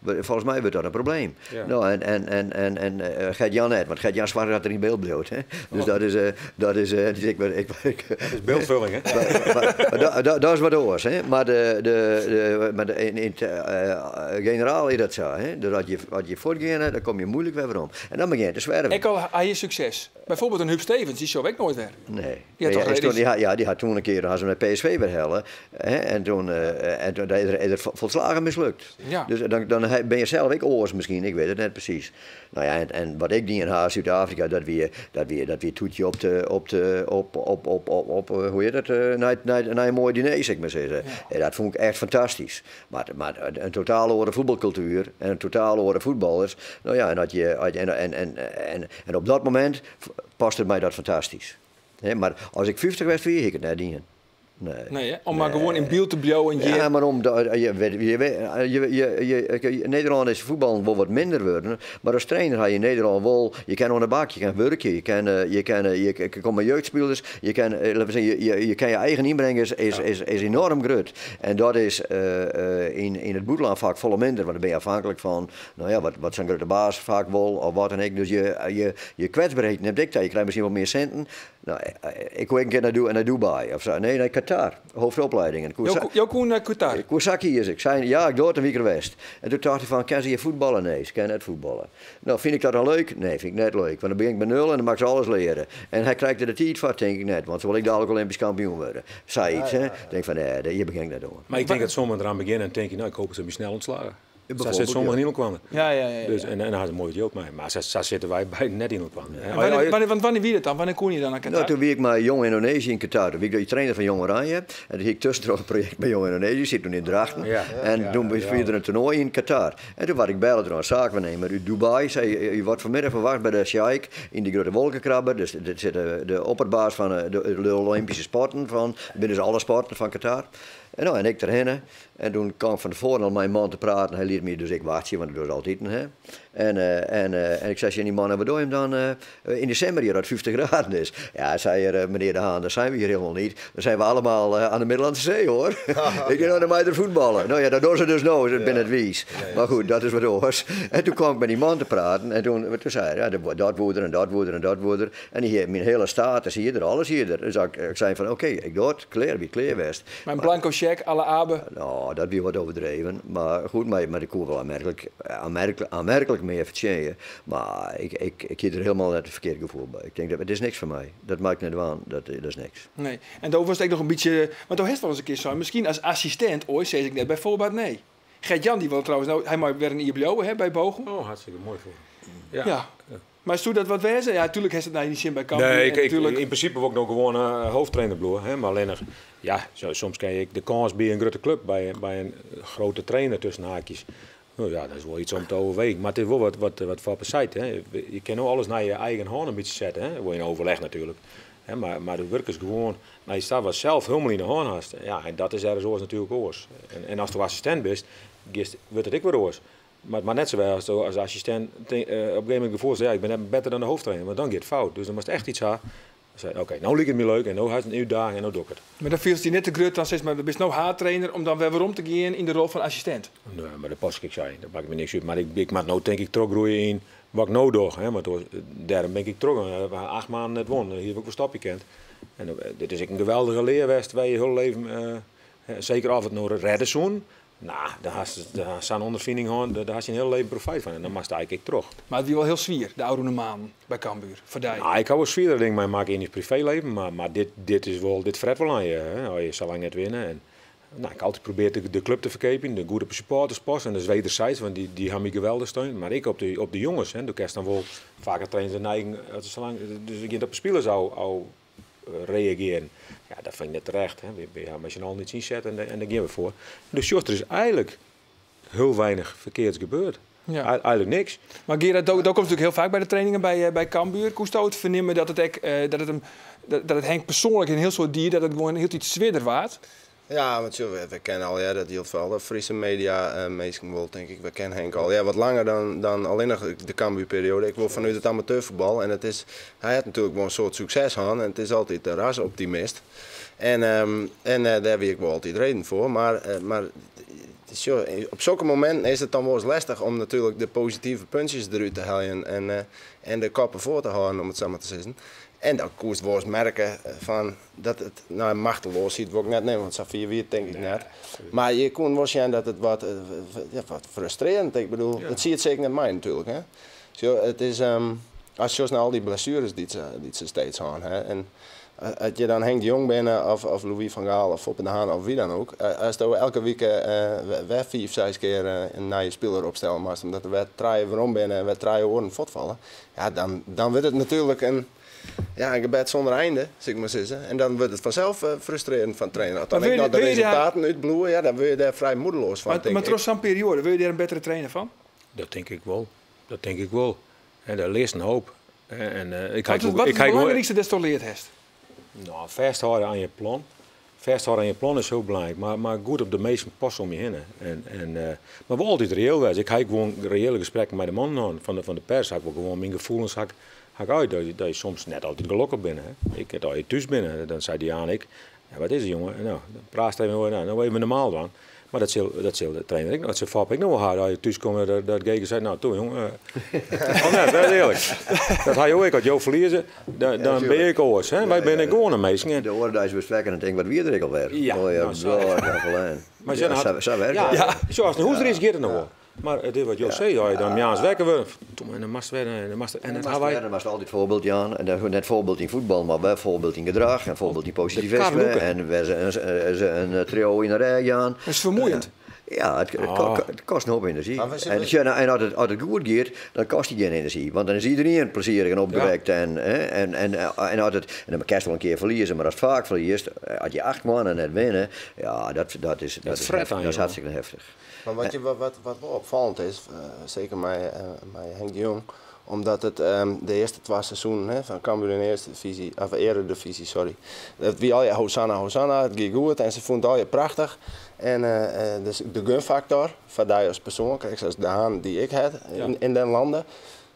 folgens my wurdt dat in probleem. No, en Gert-Jan net, want Gert-Jan soarget dat er yn byld bliuwt. Hè. Dus dat is, dus ik, ik, ik, Dat is byldfolling, hè? Mar dat is wat oars, hè. Mar de, in it generaal is dat sa, hè. Dus as je fuortgeane, dan komme je moeilik wer werom. En dan begjin je te swerven. Ek al ha je sukses. Byfoarbyld in Huub Stevens, dy sjoch ik noait wer. Nee. Die hat Ja, toch is toen, reden- ja, die hat toen in kear, ha se him nei PSV wer helle. Hè, en toen is er folslagen mislukt. Dus dan bin je sels ek oars miskien, ik wit it net presys. No ja, en wat ik dien ha, Súd-Afrika, dat wie toetje op de, op de, op, op, op, op, op, hoe hjit it, nei in moai diner, sil ik mar sizze. En dat fûn ik echt fantastysk. Mar in totaal oare fuotbalkultuer en in totaal oare fuotballers. No ja, en, dat je, en, en, en, en, en op dat momint past it my dat fantastysk. Hè, mar as ik 50 west wie, hie ik it net dien. Nee. Nee, hè? Om mar gewoan yn byld te bliuwen hjir. Ja, mar om, je weet, je weet, je, je, je, je, Nederlân is fuotbal wol wat minder wurden, mar as trainer ha je yn Nederlân wol, je kinne oan de bak, je kinne wurkje, je komme jeugdspilers, je kinne, laten we sizze, je kinne je eigen ynbring is enoarm grut. En dat is yn it bûtenlân faak folle minder, want dan bin je afhanklik fan, no ja, wat sa'n grutte baas faak wol of wat dan ek. Dus je kwetsberheid nimt ek ta. Je krije miskien wat mear sinten. No, ik koe ek in kear nei Dubai of sa. Nee, nei Qatar, hoofdopleiding. En Jo koene nei Qatar? Ik koe sa kieze. Ik sei, ja, ik doch it in wike west. En toen tocht ik fan, kin se hjir fuotballe? Nee, se kinne net fuotballe. No, fyn ik dat dan leuk? Nee, fyn ik net leuk. Want dan begjin ik by nul en dan moat ik se alles leare. En hy krijt der de tiid foar, tink ik net. Want se wol ek dalik Olympysk kampioen wurde. Sayts, hè. Tink fan, nee, hjir begjin ik net oan. Mar ik tink dat sommigen deroan begjinne en tinke, no, ik hoopje dat se my snel ûntslaan. Sa Bijvoorbeeld, sit sommigen ja. yn elkoar. Ja. Dus, en dan ha se moai jild mei. Mar sa sitte wy by net yn elkoar. En want wannear wie dat dan? Wannear koene je dan nei Qatar? No, toen wie ik mei Jong Yndonezië yn Qatar. Toen wie ik de trainer fan Jong Oranje. En toen hie ik tuskentroch in projekt by Jong Yndonezië. Siet toen yn Drachten. En toen wie der in toernoai yn Qatar. En toen waard ik belle troch in saakwaarnimmer út Dubai. Sei, je wordt vanmiddag ferwachte by de Sheikh yn dy grutte wolkekrabber. Dus dêr sit de opperbaas fan de Olympische sporten. Fan, binne dus alle sporten fan Qatar. En, no, en ik derhinne. En toen kwam ik fan tefoaren al mei in man te praten. Hy liet my dus ek wachtsje, want dat docht altyd. Hè. En ik sei tsjin dy man, wat doch je him dan yn desimber hjir, as it 50 graden is? Ja, sei er, meneer De Haan, dat zijn we hier helemaal niet. Dan zijn we allemaal aan de Middellandse Zee, hoor. Ik denk, nou, dan mag je er voetballen. Nou ja, dat doen ze dus nou, ik ben het wies. Maar goed, dat is wat oars. En toen kwam ik met die man te praten en toen zei hij, ja, dat wordt er en dat wordt er en dat wordt er. En hier, myn hiele status hier er, alles hier er. Dus ik sei fan, oké, ik doch it, klear, wie klear west. Mar in blanco cheque, à la Abe. No, dat wie wat overdreven. Mar goed, mar ik koe wol oanmerklik mear fertsjinje. Mar ik hie der hielendal net it ferkearde gefoel by. Ik tink, dat it is niks foar my. Dat moat ik net dwaan, dat is niks. Nee. En do wiest ek noch in bytsje... Want do hast wolris in kear sein, miskien as assistint, oait sis ik net by foarbyld nee. Gert-Jan, dy wol trouwens, no, hy mei wer in jier bliuwe, hè, by Bochum. Oh, hartstikke moai foar him. Ja. Ja. Mar soe dat wat wêze? Ja, natuerlik hast it nei dyn sin by Cambuur. Nee, en natuerlik yn prinsipe wol ik no gewoan hoofdtrainer bliuwe. Hè, mar allinnich, ja, soms kin je de kâns by in grutte klup, by in grutte trainer tusken haakjes. No ja, dat is wol yts om te overwegen. Mar it is wol wat Foppe sei. Hè. Je kinne no alles nei je eigen hân in bytsje sette. Hè. Wol yn overleg natuerlik. Hè, mar de wurkers gewoan, mar je staat wat sels hielendal yn de hân hast. Ja, en dat is ergens oars natuerlik oars. En ast assistint bist, wurdt it ek wer oars. Mar net sa as as assistint op in gegeven momint gefoel, ja, ik bin net better dan de hoofdtrainer, want dan giet it fout. Dus dan moatst echt yts ha. Sei, oké, no liket it my leuk en no hast in útdaging en no doch ik it. Mar dan fielst dy net te grut, dan sis mar, do bist no haadtrainer om dan wer werom te gean yn de rol fan assistint. Nee, mar dat pas ik sei, dat makket my niks út. Mar ik moat no tink ik trochgroeie yn wat ik no doch. Hè, want dêrom bin ik troch. We ha 8 maanden net wûn, hjir ha ik wol stopje kind. En dit is ek in geweldige learwest wêr je hiel leven, seker as it no rêde soene. No, dêr hast sa'n ûnderfining hân, dêr hast dyn hiele leven profyt fan. En dan moatst eigentlik ek troch. Mar it wie wol hiel swier, de ôfrûne maanden by Cambuur, foar dy. No, ik ha wol swierdere dingen meimakke yn it privélibben, mar dit is wol, dit fret wol oan je, hè, as je sa lang net winne. En Nou, ik ha altyd probearre de klup te ferkeapjen, de goede supporters pas en dat is wederzijds, want dy ha my geweldich steund. Mar ek op de jonges, hè. Do kinst dan wol faker trainers de neiging, as se lang, dus ik gean op de spilers ôf reagearjen. Ja, dat fyn ik net terecht. Hè. Wy ha mei syn allen iets ynset en dêr gean we foar. Dus sjochst, der is eigenlik hiel weinich ferkeards gebeurd. Eigenlik niks. Mar Gerard, do komst natuerlik hiel faak by de trainingen by Cambuur. Koesto it fernimme dat it ek, dat it him, dat it Henk persoanlik in hiel soad die, dat it gewoan hieltyd swierder waard? Ja, want sjoch, we kenne allegear, dat jildt foar alle Friese media minsken wol, tink ik. We kenne Henk allegear wat langer dan allinnich de Cambuurperioade. Ek wol fanút it amateurfuotbal. En it is, hy hat natuerlik wol in soad sukses hân en it is altyd de rasoptimist. En dêr wie ek wol altyd reden foar. Mar sjoch, op sokke mominten is it dan wolris lestich om natuerlik de positive puntsjes derút te heljen en de koppen foar te hâlden, om it sa mar te sizzen. En dan koest wolris merke fan dat it, no, machteloasheid wol ik net nimme, want safier wie it tink ik net. Mar je koenen wol sjen dat it wat, ja, wat frustrearjend, ik bedoel, it siet se ek net mei natuerlik, hè. Sjoch, it is, as sjochst nei al dy blessueres dy't se steeds hân ha, en as je dan Henk de Jong binne of Louis van Gaal of Foppe de Haan of wie dan ook, asto elke wike wer fiif, seis kear in nije spiler opstelle moatst, omdat der wer trije werom binne en wer trije oaren fuortfalle, ja, dan wurdt it natuerlik in, ja, in gebed sûnder einde, sil ik mar sizze. En dan wurdt it fansels frustrearjend foar in trainer. As dan ek noch de resultaten útbliuwe, ja, dan wurde je dêr frij moedeloas fan, tink ik. Mar troch sa'n perioade, wurde je dêr in bettere trainer fan? Dat tink ik wol. Dat tink ik wol. En dêr learst in hoop. En ik Wat is it belangrykste datsto leard hast? No, fêsthâlde oan je plan. Fêsthâlde oan je plan is hiel belangryk, mar goed op de minsken passe om je hinne. Mar wol altyd reëel wêze. Ik ha ek gewoan reële gesprekken mei de mannen hân fan de pers. Ha ik wol gewoan myn gefoelens ha ik uit, dat je soms net altyd gelokkich binne. Hè. Ik, as je thús binne, dan sei Diana ek, ja, wat is der jonge? No, dan praatst even oer, no even normaal dwaan. Mar dat sil, dat sil de trainer ek, dat sil Foppe ek noch wol ha, dat je thús komme, dat Geke seit, no toe jong. Of net, wês earlik. Dat ha jo ek, as jo ferlieze, dan bin je ek oars. Hè? Wy binne gewoane minsken. De oare deis wurdst wekker en tink, wat wie der ek alwer? Ja, oh, ja, nou, sa. Ja, Maar ja, sa werkt ja, it. Ja, sa as in húsreis giet it noch wol. Mar it is wat jo sizze, as je dan moarns wekker wurde, en dan moatst wer, en dan moatst, en dat ha wy. Dan moatst altyd foarbyld jaan, en dan net foarbyld yn fuotbal, mar wer foarbyld yn gedrach en foarbyld yn positivisme en wer se in triuw yn de rêch jaan. Dat is fermoeiend. Ja, it kostet in hoop enerzjy. En as it goed giet, dan kostet it gjin enerzjy, want dan is iderien plezierich en opgewekt en as it, en dan kinst wol in kear ferlieze, mar ast faak ferliest, as je 8 moannen net winne, ja, dat is hartstikke heftich. Mar wat, je, wat, wat wol opfallend is, seker mei Henk de Jong, omdat it de earste twa seizoenen hè, fan Cambuur yn de earste divyzje, of earedivyzje, sorry, it wie allegear hosanna, hosanna, it gie goed en se fûnen it allegear prachtich. En dus de gunfaktor foar dy as persoan, krekt sa as De Haan dy't ek hat yn den lande,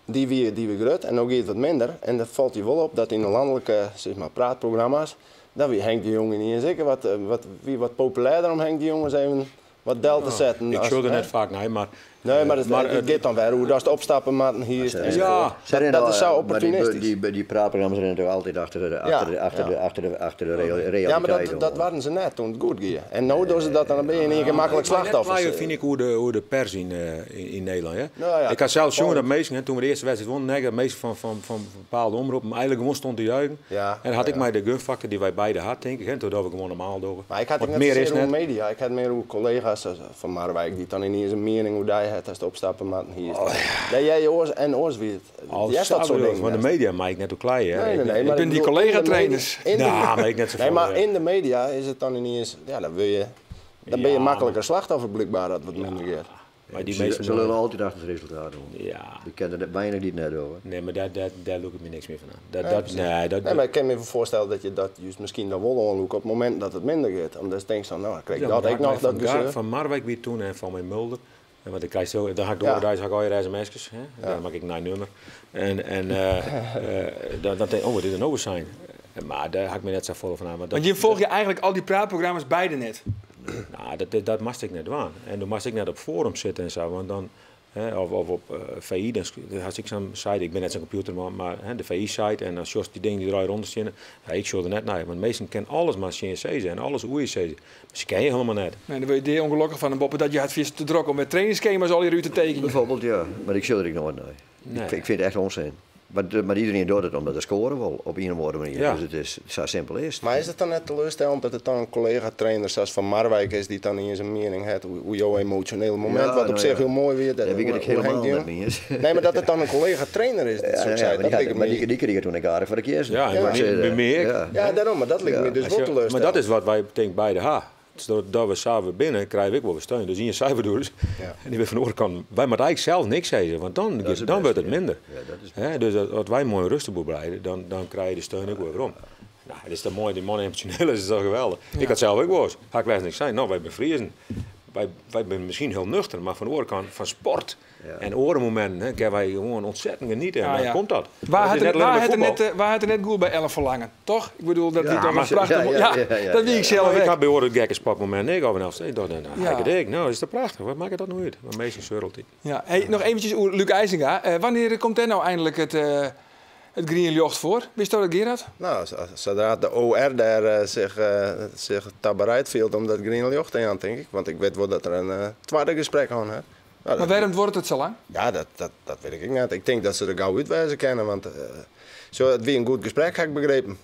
dy wie grut en no giet it wat minder. En dat falt je wol op dat yn de lanlike sis mar, praatprogramma's, dan wie Henk de Jong yniens ek wat, wat, wie wat populêrder om Henk de Jong ris even wat del te setten. Ik sjoch der net faak nei, mar... Nee, mar it giet dan wer oer datst opstappe moatten hiest ensafoart. Ja. Dat is sa opportunistysk. Dy praatprogramma's rinne toch altyd achter de realiteit Ja, mar dat waarden se net toen it goed gie. En no dogge se dat, dan binne je yn ien kear maklik slachtoffer. Ik fyn ik oer de pers yn Nederlân. Ik ha sels sjoen dat minsken, toen we de earste wedstriid wonnen, dat minsken fan bepaalde omroppen eigenlijk gewoan stond te juichen. Ja, en had ik mei de gunfaktor dy't wy beide ha, tink ik, trochdat we gewoan normaal dogge. Mar ik ha it Want net mear is sasear oer net. media, ik ha it mear oer kollega's fan Marwijk dy't dan yniens in miening oer dy hat datst opstappe moatten hiest. Oh, ja. Dêr hear je oars en oars wie it. Oh, Hearst dat sa soart bedoel dingen Want de net. media mei ik net oer kleie, hè. Nee, nee, nee, Ik mar bin ik dy bedoel, in de kollega-trainers. media, in de Nou, maar ik net Nee, safolle, mar ja. yn de media is it dan yniens, ja, dan wurd je, dan bin je Ja, makliker slachtoffer blykber dat wat minder giet. Maar die Ze meesten lullen altyd achter it resultaat oan. Ja. Ik ken der weinig dy't it net dogge. Nee, mar dêr lûk ik my niks mear fan oan. Nee, precies. Nee, dat, Nee, mar ik kin my foarstelle dat je dat juist miskien dan wol oanlûke op it momint dat it minder giet. Omdat je tinkst fan, no, dan krij ik Ja, dat maar ek noch, dat Van gezeur. Van Marwijk wie toen en van mijn Mulder. En want ik krijg zo, dan ha ik de Ja. oare deis ha ik allegear sms'kes, hè. Dan maak ik in nij nummer. En dan denk ik, oh, wat is der no sein? Mar dêr ha ik my net safolle fan oan. Want dat Want je folgje eigenlik al dy praatprogramma's beide net? Nou, dat moast ik net dwaan. En dan moast ik net op foarum sitte en sa, want dan, hè, of op VI, dan hast ik sa'n site, ik bin net sa'n computerman, mar hè, de VI-site en dan sjochst dy dingen dy't der allegear ûnder steane. Ja, ik sjoch der net nei, want minsken kinne alles mar tsjin je sizze en alles oer je sizze. Mar se kenne je hielendal net. Nee, dan wurd je deaûngelokkich fan en boppedat je hat fierste te drok om wer trainingsskema's allegear út te tekenjen. Bijvoorbeeld, ja. Mar ik sjoch der ek noait nei. Nee. Ik fyn it echt ûnsin. Maar iedereen doet het omdat er scoren wil op een of andere manier. Ja. Dus het is zo simpel is het. Maar is het dan net teleurstellend dat het dan een collega-trainer zoals Van Marwijk is die dan in zijn mening heeft hoe, hoe jouw emotionele moment, Ja, wat op nou zich ja. heel mooi weer. Dat, Daar weet ik het hoe- hoe helemaal Henk de net Jong- mee eens. Nee, maar dat het dan een collega-trainer is, dat Ja, soort ja, zei, maar dat die, lijkt had- me maar die, die kreeg toen ik aardig voor de kiezen. Ja, en bij bij meer. Ja. Ja, daarom, maar dat lijkt me dus Als wel je- teleurstellend. Maar dat is wat wij denk bij de H. Dus dat we samen binnen krijgen ik wel weer steun. Dus hier cijferdoers. Ja. En die weer van de andere kant. Wij moeten eigenlijk zelf niks zeggen, want dan, Dat is het dan wordt beste, het minder. Ja, dat is Hè, dus dat, als wij mooi rustig boel blijven, dan krijg je de steun ook weer om. Nou, het is toch mooi, die man emotioneel is, is toch geweldig. Ik had zelf ook wel eens. Had ik les niks zijn. Nou, wij zijn Friesen. Wij zijn misschien heel nuchter, maar van de andere kant van sport en orenmomenten, hè, kunnen wij gewoon ontzettend genieten. En Ah, dan ja. komt dat. Waar Dat had is net er, alleen waar maar had er voetbal. net, waar had er net goed bij 11 verlangen, toch? Ik bedoel, dat Ja, die toch maar- een prachtig... ja, Ja, ja, ja, ja, dat wie ja, ik zelf Ik ook. had bij horen het gekke sportmoment. Ik over een Ik dacht, nou, Ja. ik denk, nou is dat prachtig. Wat maakt dat nou uit? Maar meestal zurlt hij. Ja. Hey, nog eventjes oer Luc IJzinga. Wanneer komt er nou eindelijk het Green Jocht voor? Wist dat, Gerard? Nou, zodra de OR daar zich daar bereid viel om dat Green Jocht aan, denk ik. Want ik weet wel dat er een tweede gesprek aan heeft. Nou, Maar dat- waarom wordt het zo lang? Ja, dat weet ik niet. Ik denk dat ze er gauw uitwijzen kennen, want zo, het wie een goed gesprek, heb ik begrepen.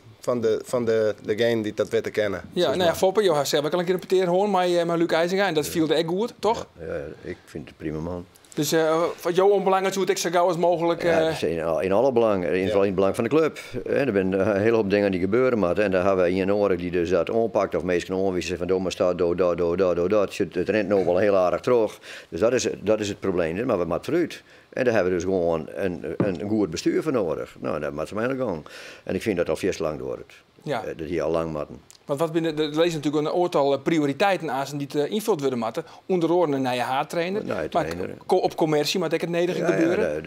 Van degene die dat weet te kennen. Ja, nou ja, Foppe, joh, zelf ook al een keer een peteer hoorn met Luc IJzinga. En dat viel er echt goed, toch? Ja, ja, ik vind het een prima man. Dus wat jouw onbelangrijk zo het ik zo gauw als mogelijk. Ja, dat is in alle belang, in vooral in het belang van de club. Hè, er zijn een hele hoop dingen die gebeuren, maar en daar hebben we iemand nodig die dus dat aanpakt of meestal aanwijzen van doe maar staat, doe dat, doe dat, doe dat. Het rent nog wel heel aardig terug. Dus dat is het probleem, maar we moeten vooruit. En daar hebben we dus gewoon een goed bestuur voor nodig. Nou, dat moet ze mij aan de gang. En ik vind dat al veel te lang door het. Dat hier al lang moeten. Want wat binnen, er lezen natuurlijk een aantal prioriteiten aan die te invuld worden moeten. Onder andere een nieuwe haartrainer. Nieuwe Maar trainer. op commercie moet ik het nederig Ja, ja, gebeuren.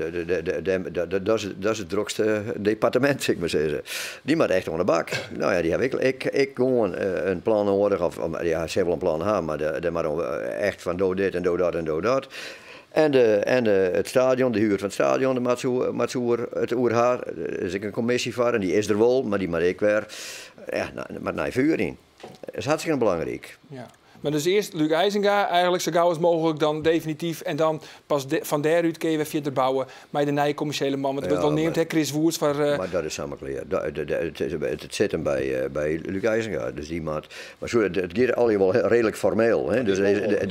dat is het drukste departement, zeg ik maar zeggen. Die moet echt onder de bak. Nou ja, die heb ik, ik, ik gewoon een plan nodig. Of, of, ja, ze hebben wel een plan hebben, maar de maar echt van doe dit en doe dat en doe dat. En het stadion, de huur van het stadion, de Matsoer, het Oerhaar, daar is ik een commissie voor en die is er wel, maar die moet ik weer, ja, nou, maar naar vuur in. Dat is hartstikke belangrijk. Ja. Maar dus eerst Luc IJzinga, eigenlijk zo gauw als mogelijk dan definitief. En dan pas van daaruit kun je weer verder bouwen. Maar de nieuwe commerciële man, want het Ja, wordt wel neemt, maar hè, Chris Woerts. Waar, Maar dat is allemaal klaar. Het zit hem bij Luc IJzinga. Dus die maat. Maar zo, het gaat al wel redelijk formeel. Hè? Dus er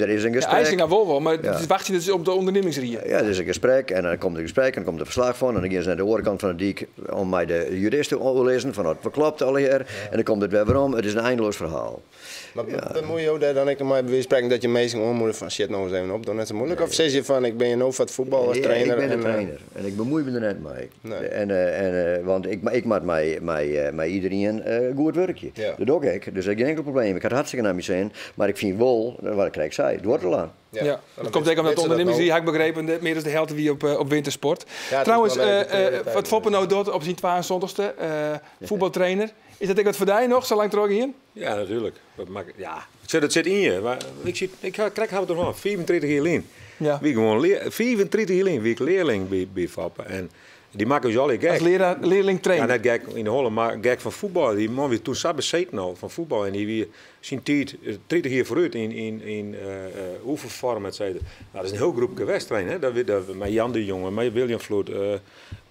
is een Ja, gesprek. IJzinga wel wel, maar Ja. het wacht je dus op de ondernemingsrie. Ja, er is een gesprek en dan komt een gesprek en dan komt er verslag van. En dan gaan ze naar de oorkant van de dik om mij de jurist te lezen van wat klopt al hier. En dan komt het weer om. Het is een eindeloos verhaal. Maar bemoei je daar dan ik mij bij wijze van spreken dat je meestal onmoedig van shit nou eens even op, doe net zo moeilijk. Of zeg je van ik ben je nou van het voetbal als Ja, trainer? ik ben de en, trainer en ik bemoei me er net mee. Nee. En want ik maak mij iedereen goed werkje. Dat doe ik, dus dat is geen enkel probleem. Ik had hartstikke naar mijn zin, maar ik vind wel, wat ik krijg zei, het wordt te lang. Ja. Ja, Dan dat komt ook omdat de weet ze dat ondernemers die nou. had ik begrepen, meer dan de helft wie op wintersport. Ja, het is Trouwens, wel even prioriteit, wat Foppe nou doet op zijn 72e, voetbaltrainer. Is dat ik wat voor jou nog, zo lang terug hier? Ja, natuurlijk. Dat maakt, ja. Het zit in je. Maar ik zit, ik ga, krijg het ervan. 34 jaar in. Wie gewoon leer, 34 jaar in, wie ik leerling bij Foppe. En die maken dus alle gek. Als leerling trainer. Ja, net gek in de holle, maar gek van voetbal. Die man wie toen zo bezeten al van voetbal. En die wie zijn tijd, 30 jaar vooruit in oefenvorm, et cetera. Nou, dat is een heel groepje wedstrijd, hè. Dat, dat, met Jan de Jonge, met William Vloed,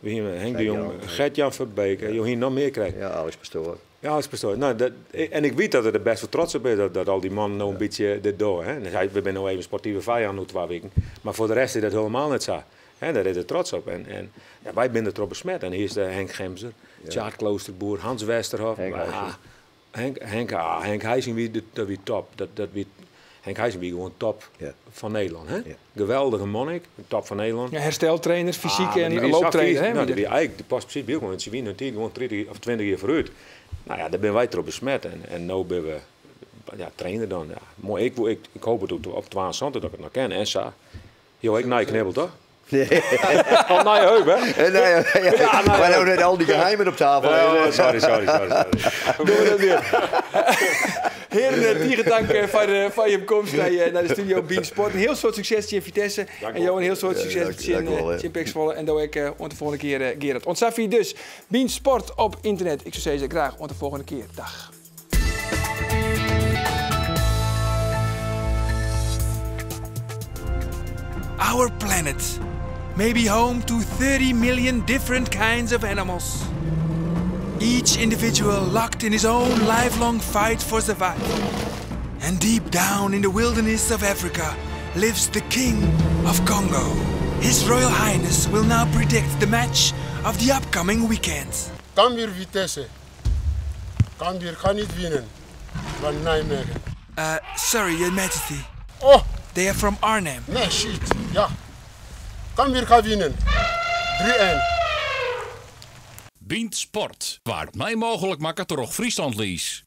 wie hier, Henk de Jong, Gert-Jan Verbeek, je hier nog meer krijgt. Ja, Alex Pastoor. Ja, Alex Pastoor. Nou, dat, en ik weet dat er best wel trots op is dat al die mannen nou een beetje dit doen. Hè. En hij, we zijn nou even sportieve vijand nu 2 weken. Maar voor de rest is dat helemaal niet zo. Hè, daar is er trots op. En ja, wij zijn er erop besmet. En hier is de Henk Gemser, Tjaard Kloosterboer, Hans Westerhof. Henk Huizing. Henk Huizing, wie, dat, dat wie top. Dat, dat wie, Henk Huizing wie gewoon top van Nederland. Hè? Geweldige monnik, top van Nederland. Ja, hersteltrainers, fysiek Ah, maar en die wie looptrainer, zag hè, wie, nou, die die wie eigenlijk, die past precies bij elkaar, want ze winnen natuurlijk gewoon 30 of 20 jaar vooruit. Nou ja, daar ben wij erop besmet. En nu ben we, ja, trainer dan. Ja. Mooi, ik hoop het ook op 72 dat ik het nog ken. En zo. Jo, ik naai knibbel, toch? Nee. Al naar je heup, hè? Nee, ja, ja. Ja, naar je Maar nou heup. net al die geheimen op tafel. Oh, sorry, sorry, sorry, sorry. Doen we dat weer. Heren, dieren dank voor je komst naar de studio Bean Sport. Een heel soort succes in Vitesse. Dank En jou een heel soort Ja, succes dank wel, hè. in Pek Zwolle. En doe ik ont de volgende keer Gerard. Ontsafi dus. Bean Sport op internet. Ik zou zeggen graag ont de volgende keer. Dag. Our planet. may be home to 30 million different kinds of animals. Each individual locked in his own lifelong fight for survival. And deep down in the wilderness of Africa lives the King of Congo. His Royal Highness will now predict the match of the upcoming weekend. Cambuur Vitesse. Cambuur gaat niet winnen van Nijmegen. Sorry, Your Majesty. Oh! They are from Arnhem. Nee, shit. Ja. Cambuur gaat winnen. 3-1. Bynt Sport waard mei mooglik makke troch Friesland Lease.